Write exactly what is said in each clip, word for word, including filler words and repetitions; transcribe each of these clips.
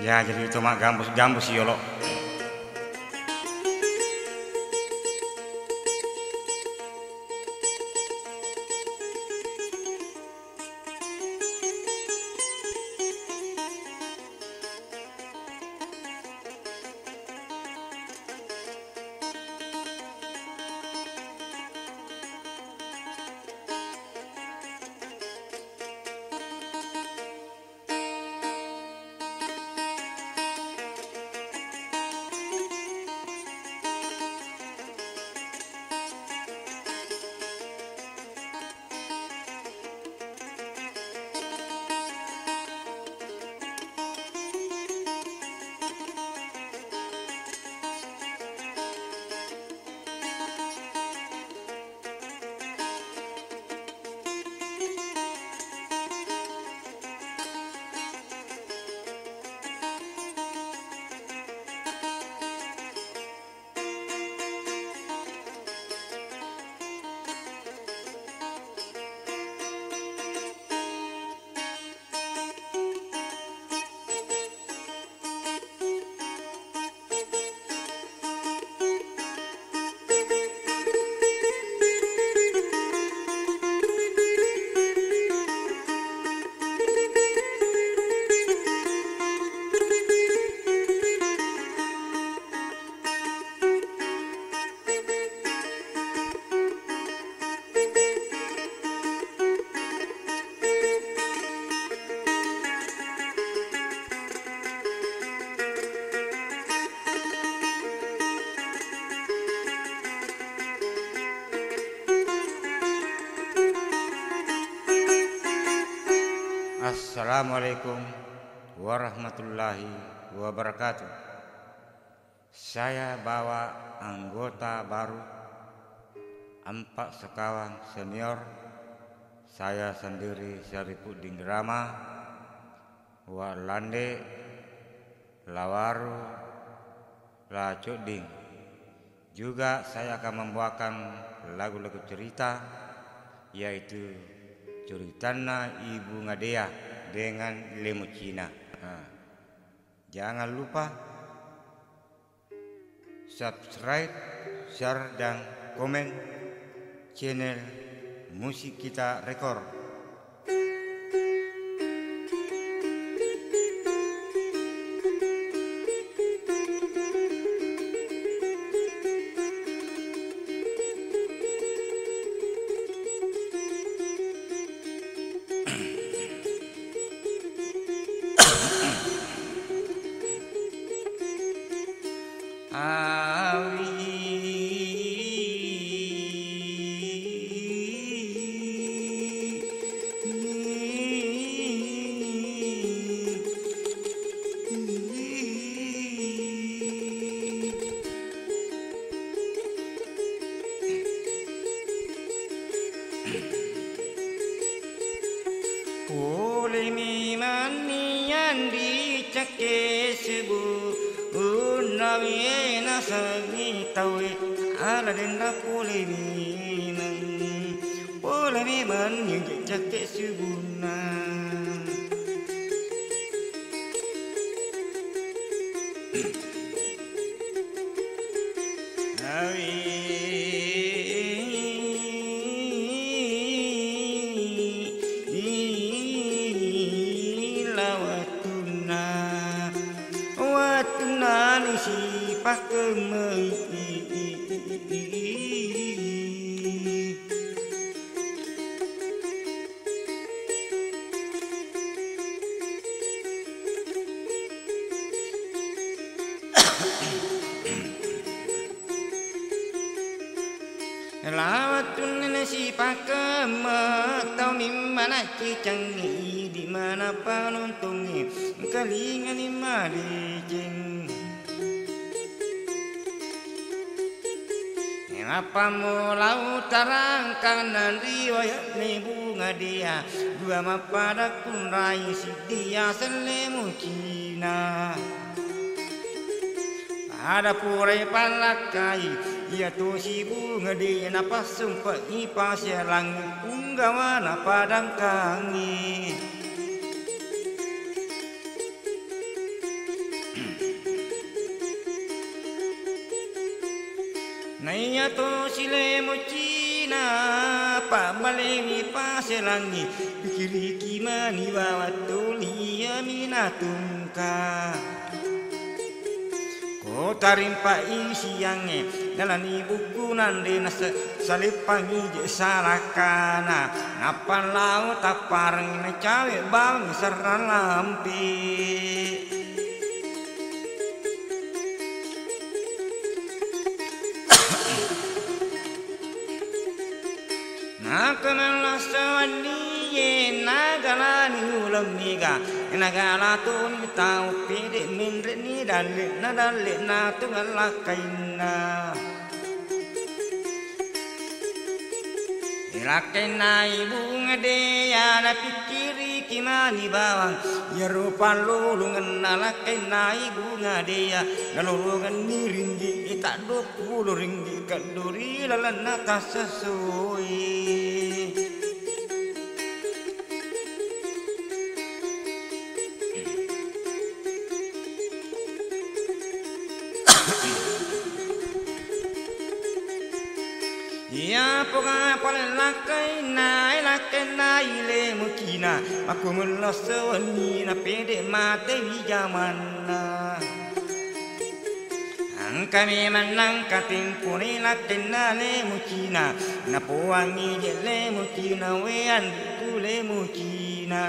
Ya, jadi itu mak gambus-gambus yolo. Assalamualaikum warahmatullahi wabarakatuh. Saya bawa anggota baru, empat sekawan senior, saya sendiri Syarifuddin Rama, Wa Lande, Lawaru, La Codding. Juga saya akan membawakan lagu-lagu cerita, yaitu ceritanna Ibu Ngadea dengan Lemo Cina. Nah, jangan lupa subscribe, share, dan komen channel Musik Kita Record. Awi. Pole memang nian ricakke sebunna we nasengngi tauwe, ala denra pole memang, pole memang nian ricakke sebunna. Awi, ila wettunna, wettunna ni sipakkemmai. Lawattunna nasipakkemme tau mimma naccicangngi, idi mana panontongnge kalingani madeceng. Nappammula utarangkanna riwayatna Ibu Ngadea, dua mappada kunrai siddi yaseng Lemo Cina. Pada purai pallakkai, iya tosi Ibu Ngadea napassumpe'i paselangngi punggawana padangkangnge. Iya tosi lé mucina, pabbaléni pasé langi, pikiriki mani bawang tuli iyami natungka. Ko tarimpa'i siangngé, nalani bukku nanré nase-, saleppangi je salakkana, nappa lao tapparengngi nacawé bawang serrang lampé. Nako nallasa wennié nagalani uleng méga, nagala toni tau pédé ménré'ni dalle'na, dalle'na tungellakkainna. Lakkainna ibunga déya napikkiriki mani bawang, iyaro pallolongenna lakkainna ibunga déya, nalolongenni ringgi' tadduappulo ringgi' keddo ri lalenna tassessoé. Iya ponga pale lakkainna, lakkainna ilé mucina, makko mellesse wenni napédé matéwi jamanna. Engka mémeng nangka témponé lakkainna lé mucina, napoangngi je lé mucina, wé anri'ku lé mucina.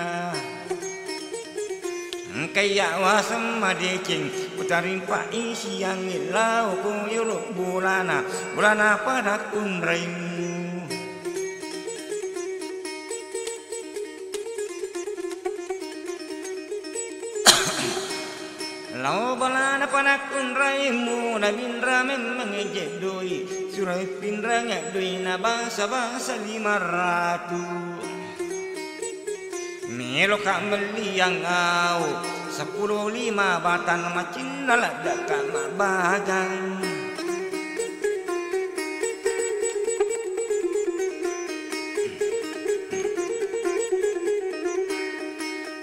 Engka iya waseng madécéng, utarimpa'i siangngé lao ko yolo bolana, bolana padakkunraimmu. Lao bolana padakkunraimmu, nabinra memmeng je doi, surai pinrang doi na bangsa-bangsa lima ratu. Meloka melliang au seppulo lima batang macinna leddekka mabbagang.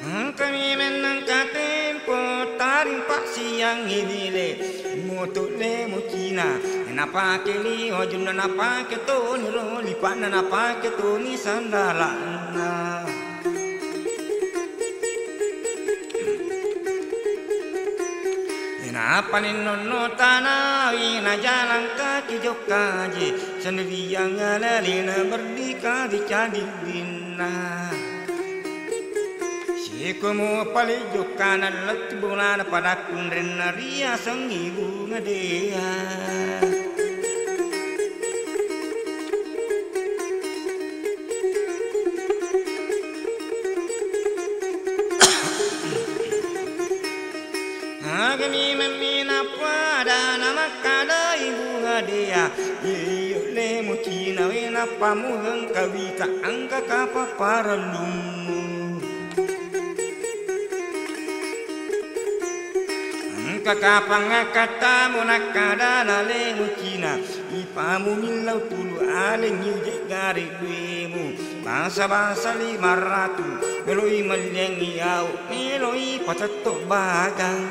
Engkami mennang katempo tarimpa siang ini le mutu le mucina, napake ni wajunna, napake toni ro lipana, napake toni sandalana. Napani nonno tanawi najalang kaki jokka je, sendiriang lalena merdeka di cadiddinna. Sikomo pale jokka na lettu bolana pada kunrenna riaseng ibu ngadea. Agami memmi napada namakkadai bunga dea, iyo le mucina we nappa muheng kawita angka kapa parellummu. Engka kapang akkattamu nakkadana le mucina, ipamu millau tulu aleng iuje gare duemu. Bangsa-bangsa lima ratu, meloi melliangi au, meloi patetto bagang.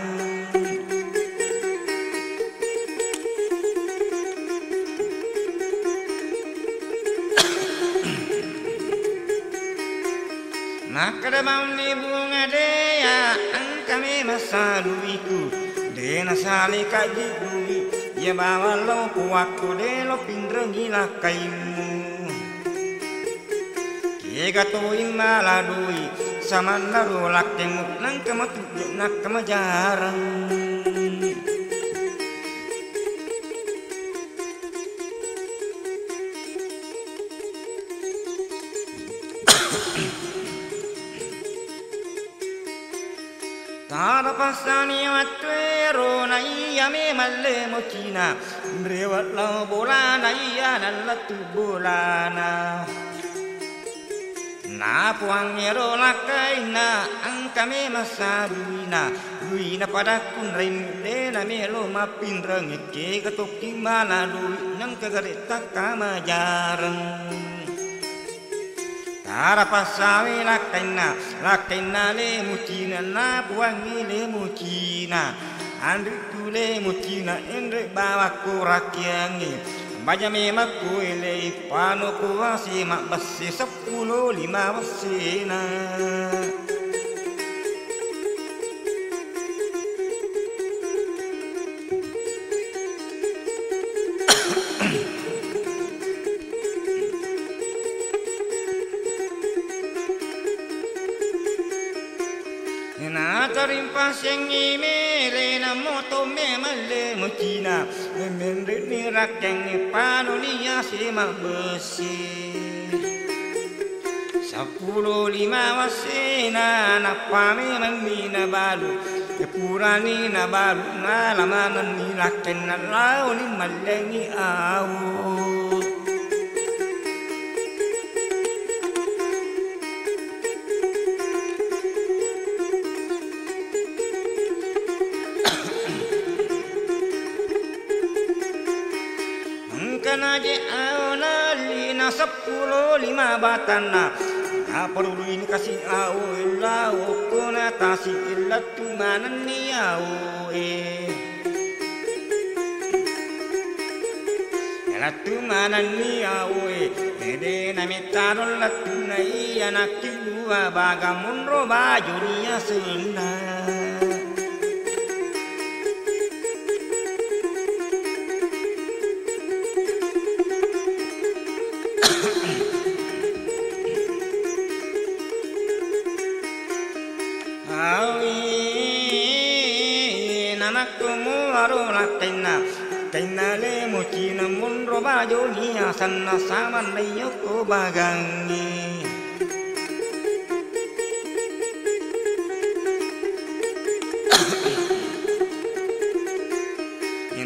Nakkeda mauni bunga dea, engka memeng saluiku, de nasale kaji dui, iya bawang lao puakku de lo pinrengi lakkaimmu. Kega toi mala dui, samanna ro lakkemu, nangka matu je nakka majarang. Tada passani wettuero na iya memeng le mucina, rewe lao bolana iya nallettu bolana. Napuang ero lakkainna engka memeng saduina, duina pada kunraimmu de namelo mappinreng, kega tokki mala dui nengka gare takka majareng. Tara passawe lakkainna, lakkainna le mucina, napuangngi le mucina, anriku le mucina, enre bawakko rakkiangngi. Maja memang kuelei pano kuasi mabbessi seppulo lima wessina. Natarimpa sengngi mele namo to memang le mucina. Menrenni rakkengngi panoni yasi mabbessi. Seppulo lima wassena nappa memanni nabalu. Purani nabalu nala manenni lakkenna laoni mallengngi awu. Engkana je aona lina seppulo lima batanna. Naparului ni kasi awu illa okona tasi illa tu manenni awu e. Lattu manenni awu e, ede namettaro lattunna iya nakkibua baga monro bajoni asenna. Awi namakkumu aro lakkainna, kainna le mucina monro bajoni asenna samanna iyoko bagangnge.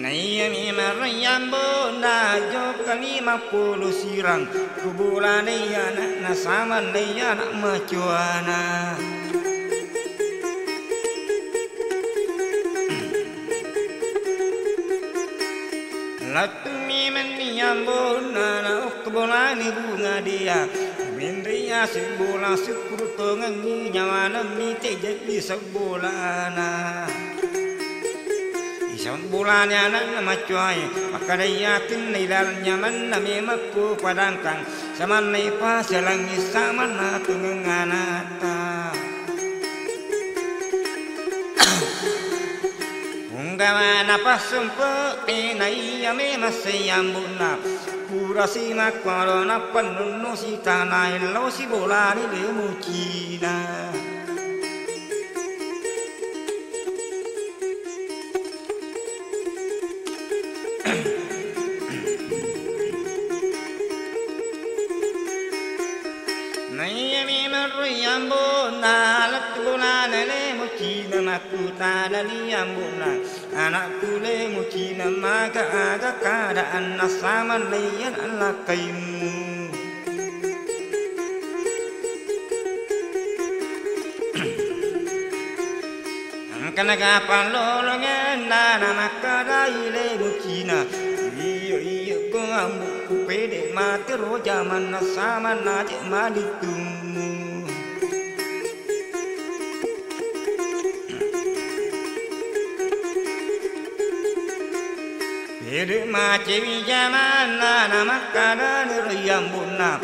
Naiya mi marrayambo na jokka lima puluh sirang. Kubulanai anakna samanna iya anak macoana. Lattumi menni ambonna na okko bolani bunga dia. Menri aseng bola sukkuru tongengi nyawana mite jadi sebbolana. Iseng bolani anakna macoae, makkadai atinna ilaleng nyamanna memekko padangkang. Samanna ipaselangngi samanna tungeng anatta. Unggawa napassumpe'ni naiya memang seyambu'na. Purasi makkoro napennunnu sitanae lao sibolani le mucina. Naiyami marrui ambonna lettu bolana le mucina makkutanani ambo'na, anakku le mucina maka aga keadaanna samanna iya nallakkaimmu. Engkana kapang lolongenna namakkadai le mucina, iyo iyo ko ambu'ku pede mate ro jamanna samanna je malittummu. Pede macewi jamanna namakkadani ri ambo'na,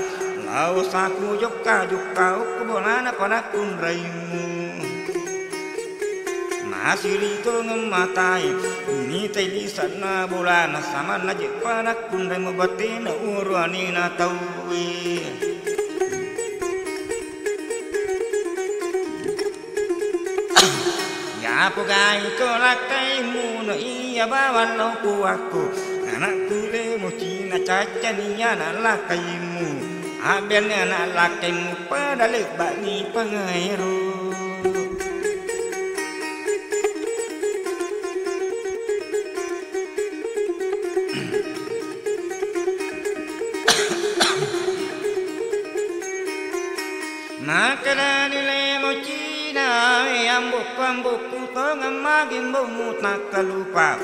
lao saku jokka-jokka okko bolana panakkunraimmu. Masiri tongeng matae, mitai lisanna bolana samanna je panakkunraimu batena uruanena tauwe. Yapogai to lakkaimu no iya bawang lao puakku, anakku le mucina caccani anak lakkaimu, abbianni anak lakkaimu pada lebba'ni pangaero. Makkedani le mucina, e ambokku, ambokku, tongeng magi mbokmu takkalupa.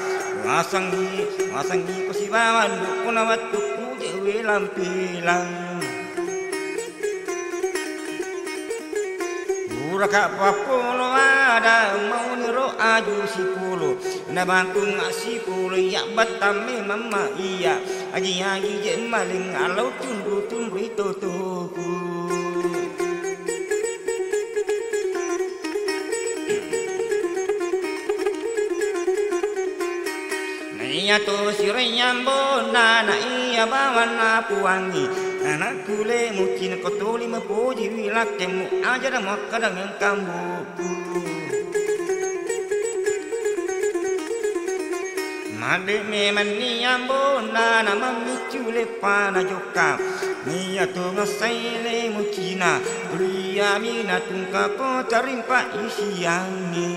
Wasengngi, wasengngi ko sibawa ambokku na wettukku je welang-pelang. Puraka pappolo ada mauni ro aju sipolo, nabangkung sipolo iya battamme mamma iya, agi-agi je maling alau tunru-tunrui totoku. Naiyato siroi ambonna, na iya bawanna puangngi, anakku le mucina ko toli mapojiwi lakkemmu, aja da makkadangeng kambuku. Madde memanni ambonna, na mammiccu leppana jokka, niyato ngassai le mucina, kuliami natungka ko tarimpa isiangnge.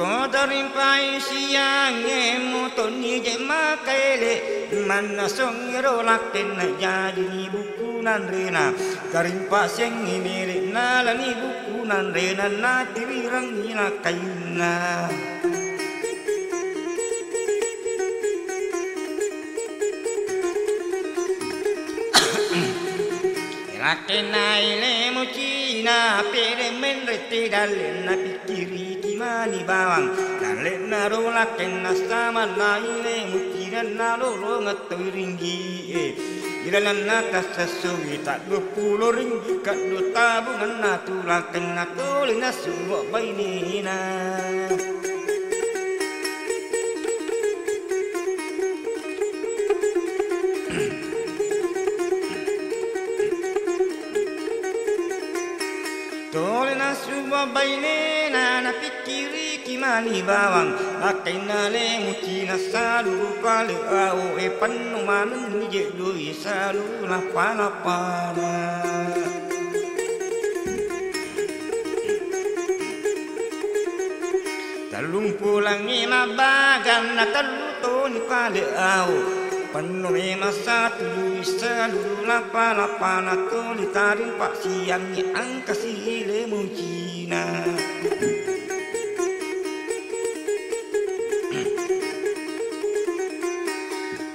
Ko tarimpai siangnge motonni je makaele, mannasongngero lakkenna jajini bukku nanrena. Tarimpa siangnge mele nalani bukku nanrena, natiwirangngi lakkainna. Lakkenna ile mucina pede menre te dallenna pikkiriki mani bawang. Dallenna ro lakkenna samanna ile mucina nalolongeng toi ringgi e. Ilalenna tassessowi tadduappulo ringgi kaddo tabungenna tu lakkenna toli nassubo bainena. Tole nassubo bainena, napikkiriki mani bawang, lakkainna le mucina salu pale awo e, penno manenni jeddoi salu lappa-lappana. Tellumpulangngi mabbaganna tellu toni pale awo. Penno memang satujui salu lappa-lappana toli tarimpa siangngi engka sile mucina.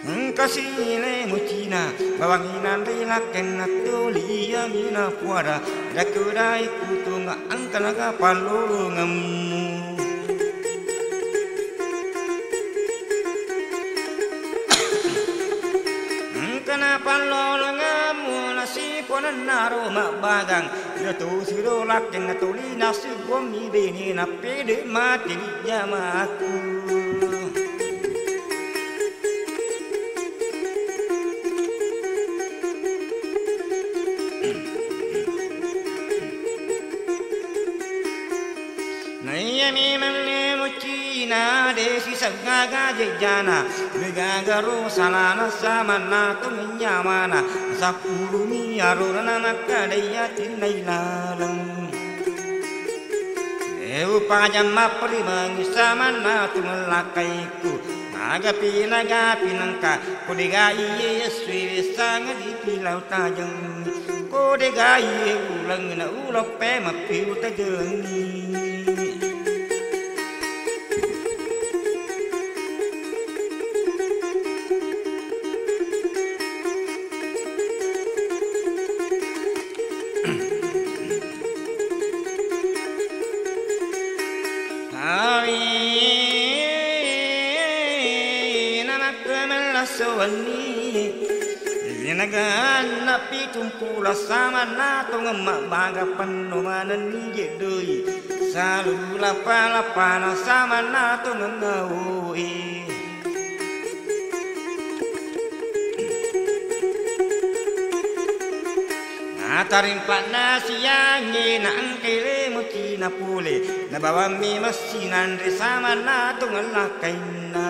Engka sile mucina, bawang inanre lakkenna toli iyami napuada, dakkedai kutunga engka naga pallolongemmu. Engka napallolongemmu nasiponennaro mabbagang, iya tosi ro lakkenna toli nasibommi benena pede mate dijamaku. Naiya memang le muccina de sisenggaga jejjana, degaga ro salana samanna to menyamana, sappulumi arona makkadai atinna ilaleng. Eupajang mapperimengi samanna tu mellakkaikku, magapi nagapi nengka, ko degai ye yessue wessanga dipilau tajengngi, ko degai ye uleng na uleppe mappiu tajengngi. Awina makkemellasso wenni, inaganna pitumpulo samanna tongeng mabbaga penno manenni jeddoi, salu lappa-lappana samanna tongeng awoe. Natarimpa'na siangnge naengkai le muccina pole, nabawammi messi nanre samanna tongeng lakkainna.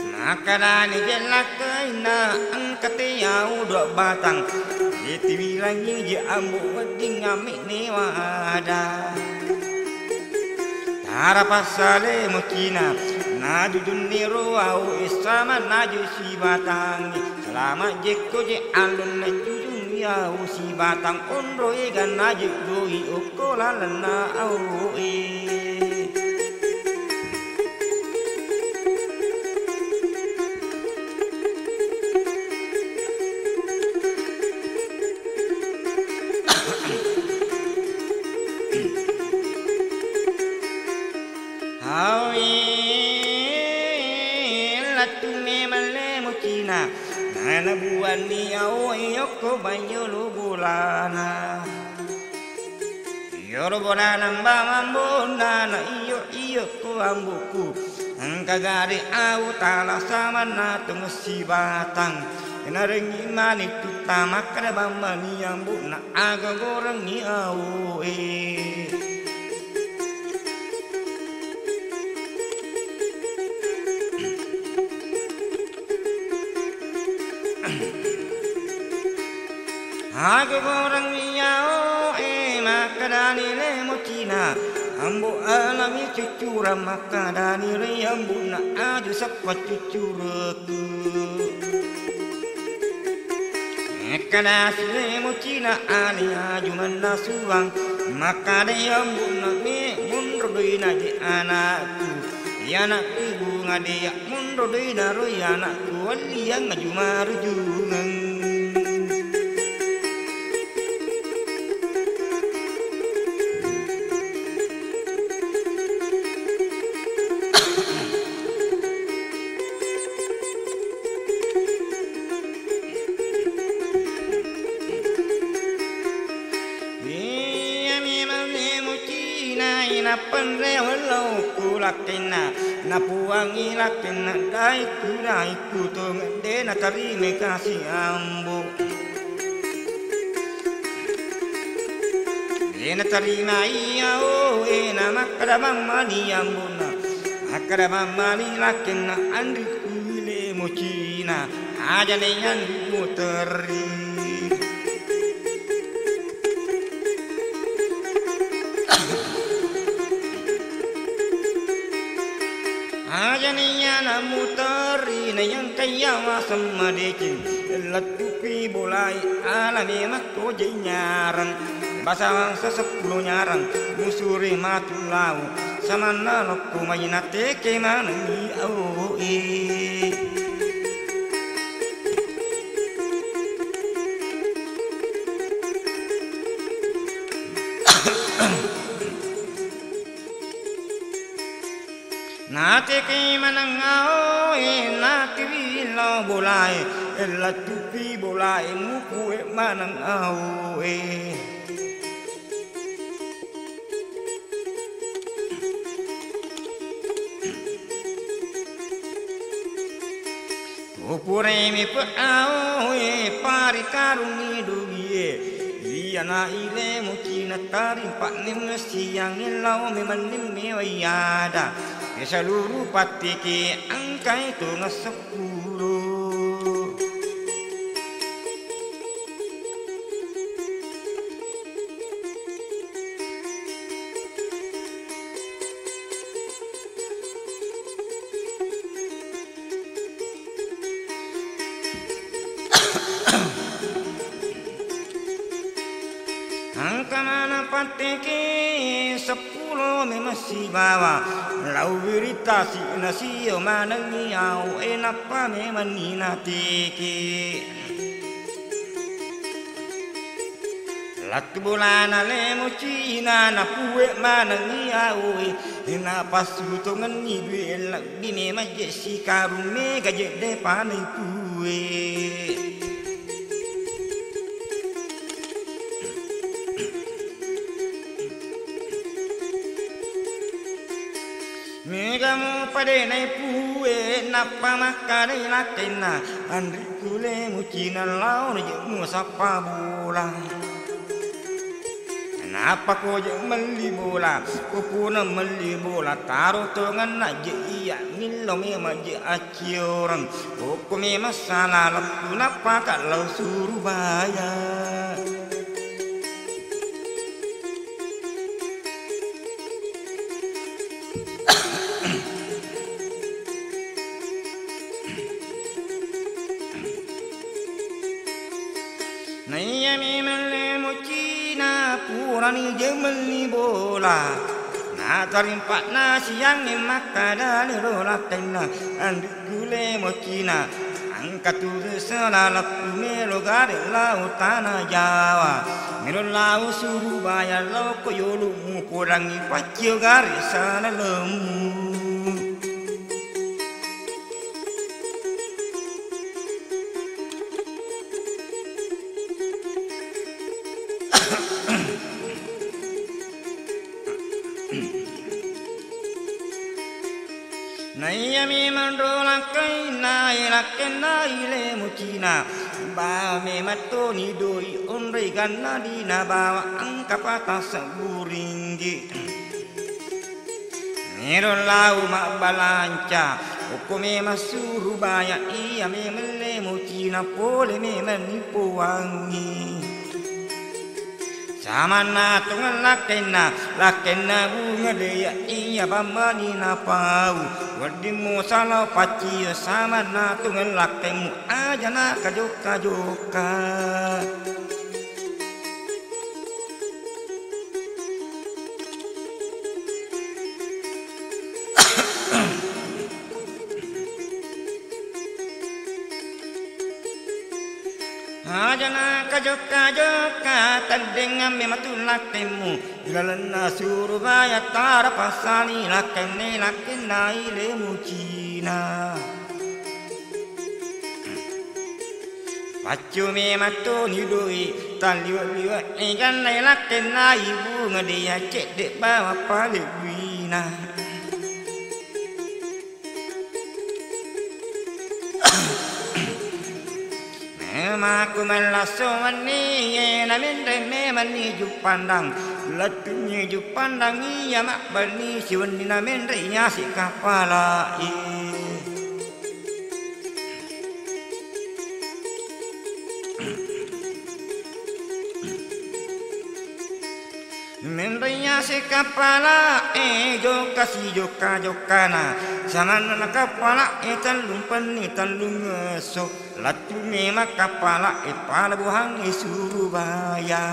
Makkedani je lakkainna, engka te au dua batang, itiwirangngi je ambo wedding amme'ne wada. Tara passale muccina, najujunni ro au e samanna je sibatangngi. Salama jekko je allonna jujungngi au sibatang onro e ganna je doi okko lalenna au e. Awe, lettu memeng le mucina, nana buanni awe yokko banjolo bolana. Iyoro bolana mbamang bonna na iyo iyo ko amboku. Engka gare au tala samanna tungeng sibatang. Narengngi mani tutta makkeda bammani ambo'na aga gorengngi au e. Aga goreng iyao e, makkedani le mucina, ambo alami cuccureng, makkedani ri ambo'na aju sappa cuccurekku. Makkedasi le mucina ale aju mannasuang, makkedai ambo'na me monro doina je anakku. Iyanakku bunga deya monro doina roi anakku, walliang aju marujungeng. Iya memang le mucina, inappenre wellauku lakkenna, napuangi lakkenna daikku, daikku tongeng de natarima kasi ambo. De natarima iyao e, namakkeda mammani ambo'na, makkeda mammani lakkenna, anrikku le mucina. Aja naiyanni muterri. Aja naiyana muterri, naiyangkaiya waseng madeceng. Lettupi bolai ala memang ko je nyarang. Basawang seseppulo nyarang, musuri matu lau. Samanna lokko mai nateke manengi au e. Natekei maneng aoe, natiwi lao bolae, lettupi bolae, mupue maneng aoe. Upuremi pe aoe, parikarungi dugie. Iyana ile mucina tarimpa'ni messiangnge lao memenni mewai ada. Seluruh pattiki engkai tongeng seppulo. Engka maneng patteke seppulo memeng sibawa, lau wiring tasi'na sio manengngi aoe, nappa memenni nateke. Lettu bolana le mucina, napue manengngi aoe, napassu tongenni due lebbi memeng je sikarung mega je de panai pue. Mega mupadenai pue, nappa makkedai lakkainna, anrikku le mucina lao je musappa bola. Nappa ko je melli bola, ko puna melli bola, taro tongenna je iya, millau memang je accioreng. Okko memang sala lettu, nappa ka lao Surabaya. Naiya memang le mucina purani je melli bola. Natarimpa'na siangnge makkadani ro lakkainna, anrikku le mucina, engka tu sala lettu melo gare lao tana Jawa. Melo lao Surabaya, lao ko yolo mupodangngi paccio gare sala lemmu. Naiya memang ro lakkainna, lakkainna ile mucina. Ba memang toni doi onroi ganna dina bawa engka pata sebbu ringgi. Mero lau mabbalanca, okko memang Surubaya iya memang le mucina pole memang nipowangi. Samanna tungeng lakkainna, lakkainna bunga deya iya bammani napau. Weddingmu salao paccio samanna tungeng lakkaimmu aja na kajokka-jokka. Aja na kajokka-jokka, teddengngang memang tu lakkaimmu. Ilalenna Surubaya tara passali lakkainna, lakkainna ile mucina. Paccu memang toni doi, talliwe-liwe egannai lakkainna bunga deya cedde bawa pale duina. Memang ku mellasso wenni, ye namenre memang ni juppandang. Lettungi juppandang iya mabbenni siwenni namenre yasi kapalai. Menreya si kapala e jokka si jokka-jokkana, samanna kapala e tellung penni tellung esso, lettu memang kapala e palabuhang e Surubaya.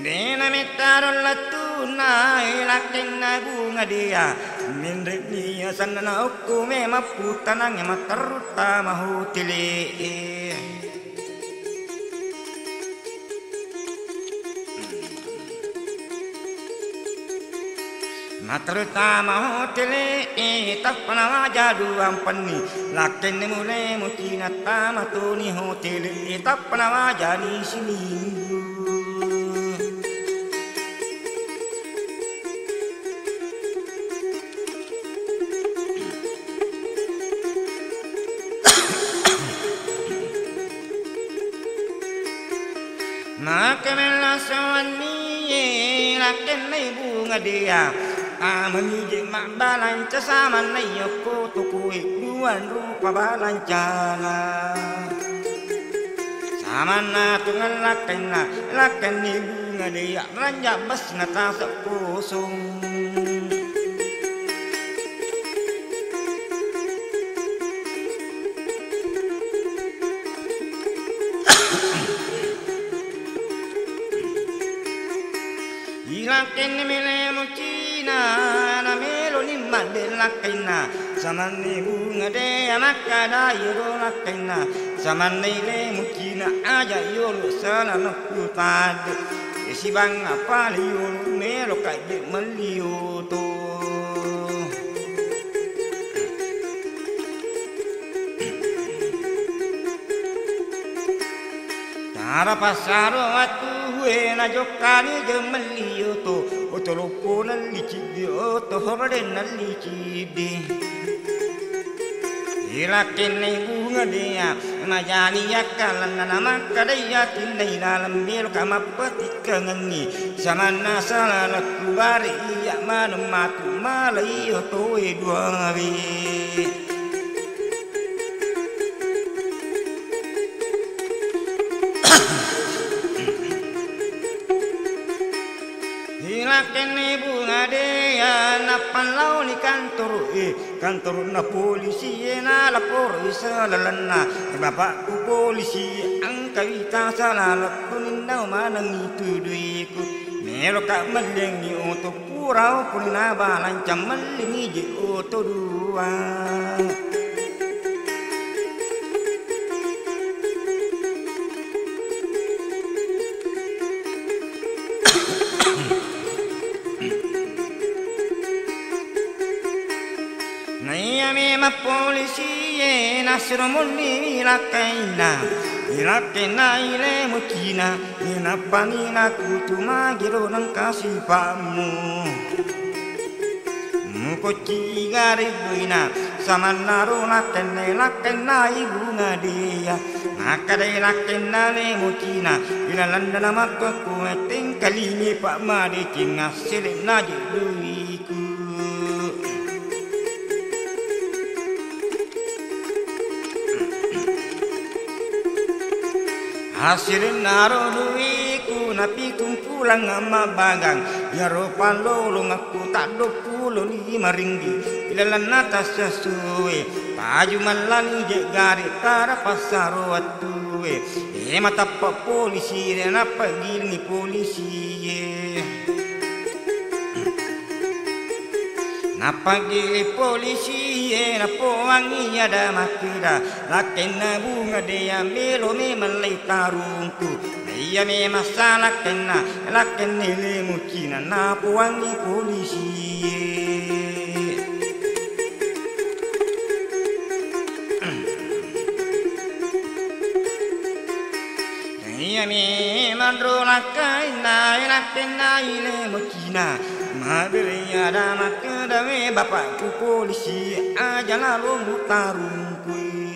Dena mettaro lettunna, e lakkainna bunga deya. Menre'ni asanna okko memang putanang e matterru tama hotele e. Matterru tama hotele e, tappa nawaja duang penni. Lakkainna mule mucina tama toni hotele e, tappa nawajani siminggu. Maka mellasso wennie, lakkainna bunga deya. Amani je mabbalanca samanna yokko tokoi duang rupa balancana. Samanna tungeng lakkainna, lakkainna bunga deya, ranja bessina tasepposong. Ilakkainna mele mucina, nameloni madde lakkainna. Samanna bunga deya makkada iyaro lakkainna. Samanna ile mucina aja iyolo sala nakku tadde. Sibang apale iyolo melo kaje melli oto. Tara passaro wattue najokkani je melli oto, oto loppo nelli ciddi, oto horde nelli ciddi. Ilakkainna bunga deya, majani yakkalanna namakkada yakinna ilaleng meloka mappeti kengenni, samanna sala lakku bare iya maneng matu malai otoe duawe. Ilakkainna bunga deya, nappa laoni kantoro e. Kantoronna polisi e, nalaporoi salalenna bapakku polisi, engka wita sala lettuninna manengngi tuduiku. Meloka melliangngi oto pura oponi nabalanca mellingngi je oto dua. Naiya memang polisi e nassuro munni lakkainna. Ilakkenna ile mucina, inappani nakutu magiro nengka sipa'mu. Mukocci gare buina, samannaro lakkenne, lakkenna ibu ngadea. Makkadai lakkenna le mucina, ilalenna namakkokku metteng kalingi pa madeceng assele'na je duiku. Hasilennaro duiku napitumpulang ammabagang, iyaro pallolongekku taddoppulo lima ringgi, ilalenna tassessue, paju mallani je gare tara passaro wettue, e matappa polisi, nappa gilingi polisie. Nappagili polisie, napowangi ada makkeda, lakkenna bunga dea melo memang lai tarungku. Iya memang salakkenna, lakkenna ile mucina, napowangi polisie. Iyami manro lakkainna lakkenna ile mucina, mabere ada makkedawe bapakku polisi aja lalo mutarungkui.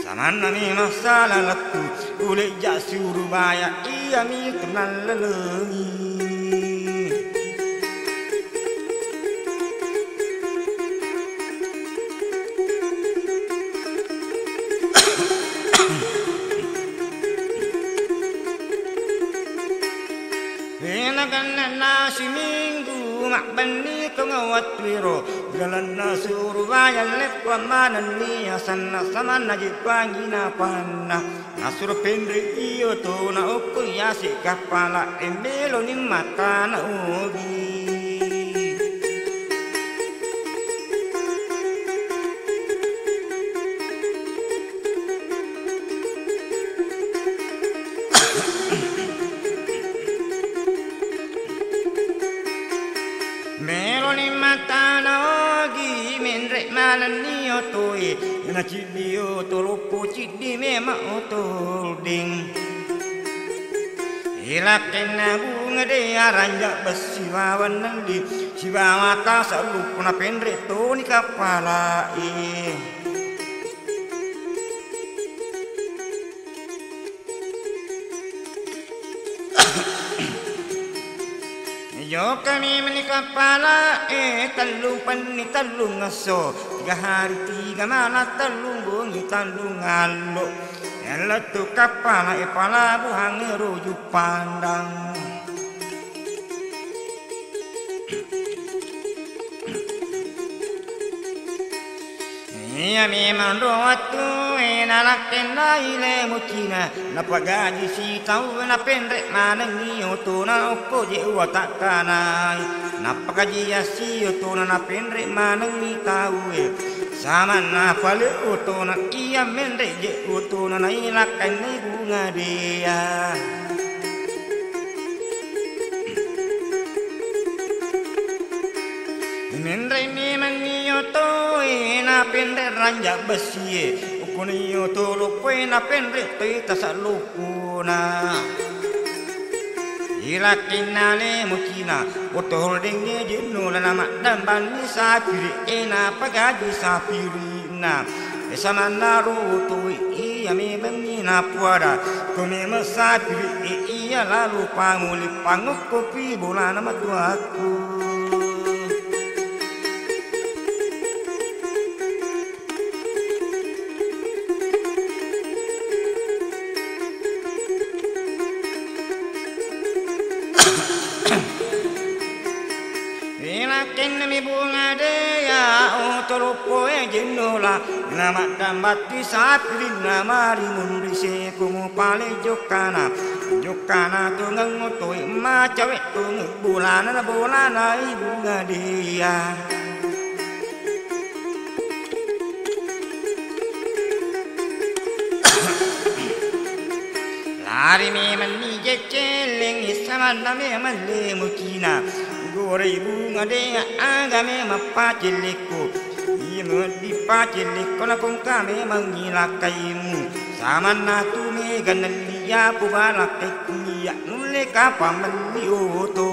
Samanna mi masalah lettu, ulejja Surabaya, iyami tunallelengi. Wena gannanna siminggu mabbenni tonga wettuero, ilalenna Surabaya leppa manenni asenna samanna jeppangi napanna. Nasuro penre iyo to naokko yase kappala e meloni matana ogi. Meloni matana ogi menre manenni otoe, naciddi oto loppo ciddi memang oto holding. Ilakkenna bunga de aranja bessi bawang nelli, sibawa tasa luppo napenre toni kappalae. Jokami meni kappala e, tellung penni tellung esso, tiga hari tiga malam tellung bengi tellung allo. Lettu kappala e palabuhang e ro Juppandang. Iya memang ro wettu e nalakkennai le mucina, napagaji sitau napenre manengi otona okko je uwatakkanai. Napakaji yassi otona napenre manengi tau e. Samanna pale otona iya menre je otona nailakkanni bunga dea. Menre memanni oto e napenre ranja bessi e, ukkuni oto loppo e napenre toi tasa loppona. Ilakkenna le mucina, oto holdeng e jenno lana maddambanni sapiri e napagaji sapiri. Na, e, samanna ro toi iya memengngi napuada, ko memeng sapiri e iya lalo pamuli pangokkopi bolana matuakku. Ilakkenna mi bunga dea, oto loppo e jennola, namaddambatti sapirinna mari munri seko mupale jokkana. Jokkana tongeng oto e macawe tongeng bolana, bolana i bunga dea. Lari memanni jeccelleng, samanna memang le mucina. Gorei bunga dea aga memang pacellekko. Iya meddi pacellekko nakongka memang ilakkaimu. Samanna tu mega nelli iya pubalakkekku iya nulle kapang melli oto.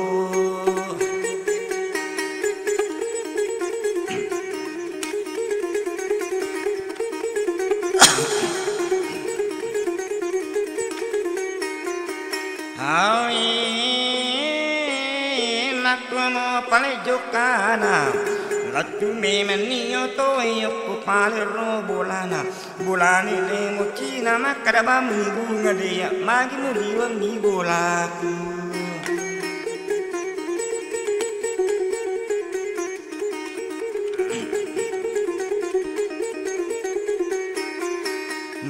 Awi makkumo pale jokkana, lettu memenni oto yokko pale ro bolana. Bolani le mucina makkada bammi bunga dea, magi muliwenni bolaku.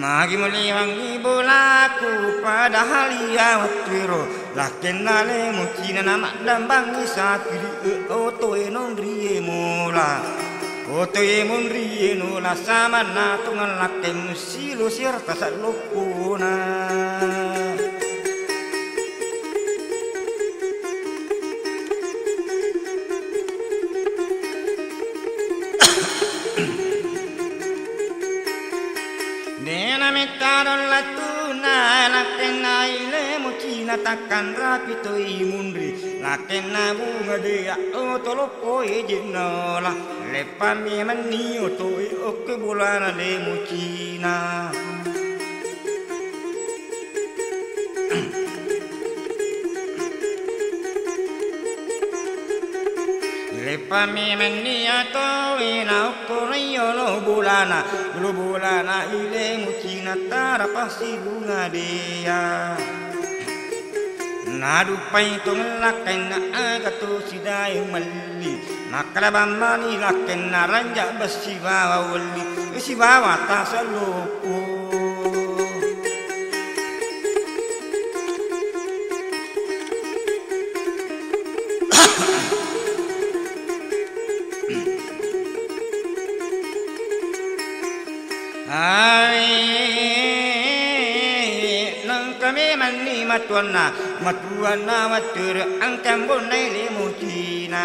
Magi muliwenni bolaku, padahal iya wettuero lakkenna le mucina namaddambangi sapiri e otoe nonrie mola. Otoe monrie nola samanna tungeng lakkeng silo sirata salloppona. Dena mettaro lattuna lakkenna ile mucina takkan rapi toi munri lakkenna bunga dea oto loppo ejennola. Leppami menni otoe okke bolana le mucina. Leppami menni otoe na okkoro yolo bolana, lo bolana ile mucina tara pasi bunga dea. Nadupai tongeng lakkainna aga to sidae melli. Makkada bammani lakkainna ranja bessibawa welli. Sibawa tasallopo. Hai, nengka memanni matuanna, matuanna wattu engka ambonna ile mucina.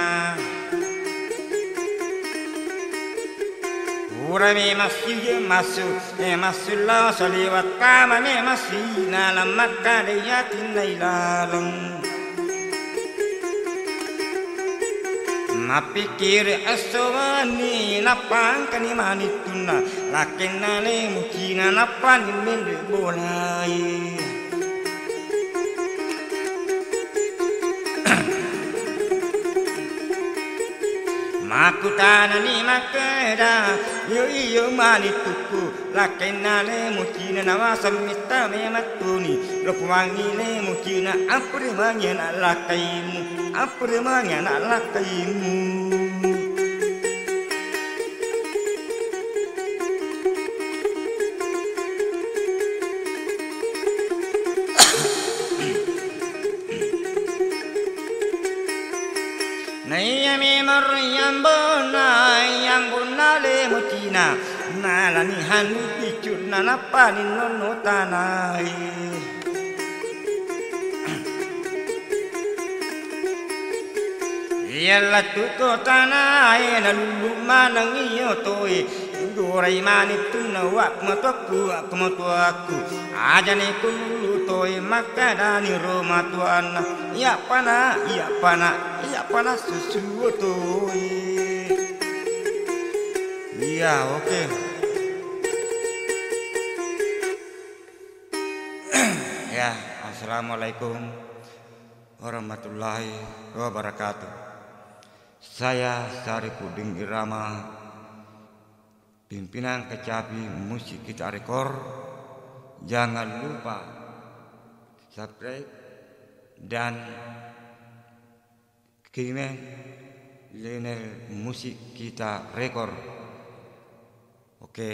Purami massi massu, eh, massu lao saliweng kamami massi nalang makkada yatinna ilaleng. Mappikkiri esso wenni, nappa engkani manittunna, lakkenna le mucina, nappani menre bolai. Makkutanani makkeda, iyo, iyo manittukku. Lakkainna le mucina nawaseng mitta memettuni, lo puangngi le mucina, ampure mangi ana' lakkaimu, ampure mangi ana' lakkaimu. Naiya memang ro yambonna, yambonna le mucina, nalani handu picunna nappani nonno tanae. Iya lettu ko tanae nalullu maneng iyo toe. Gorai manittunna wakku matuakku, wakku matuakku. Ajani kululu toi makkadani ro matuanna. Iya pana, iya pana, iya pana susu toi. Iya, oke. Ya, assalamualaikum warahmatullahi wabarakatuh. Saya Syarifuddin Irama, pimpinan Kecapi Musik Kita Rekor, jangan lupa subscribe dan komen channel Musik Kita Rekor. Oke.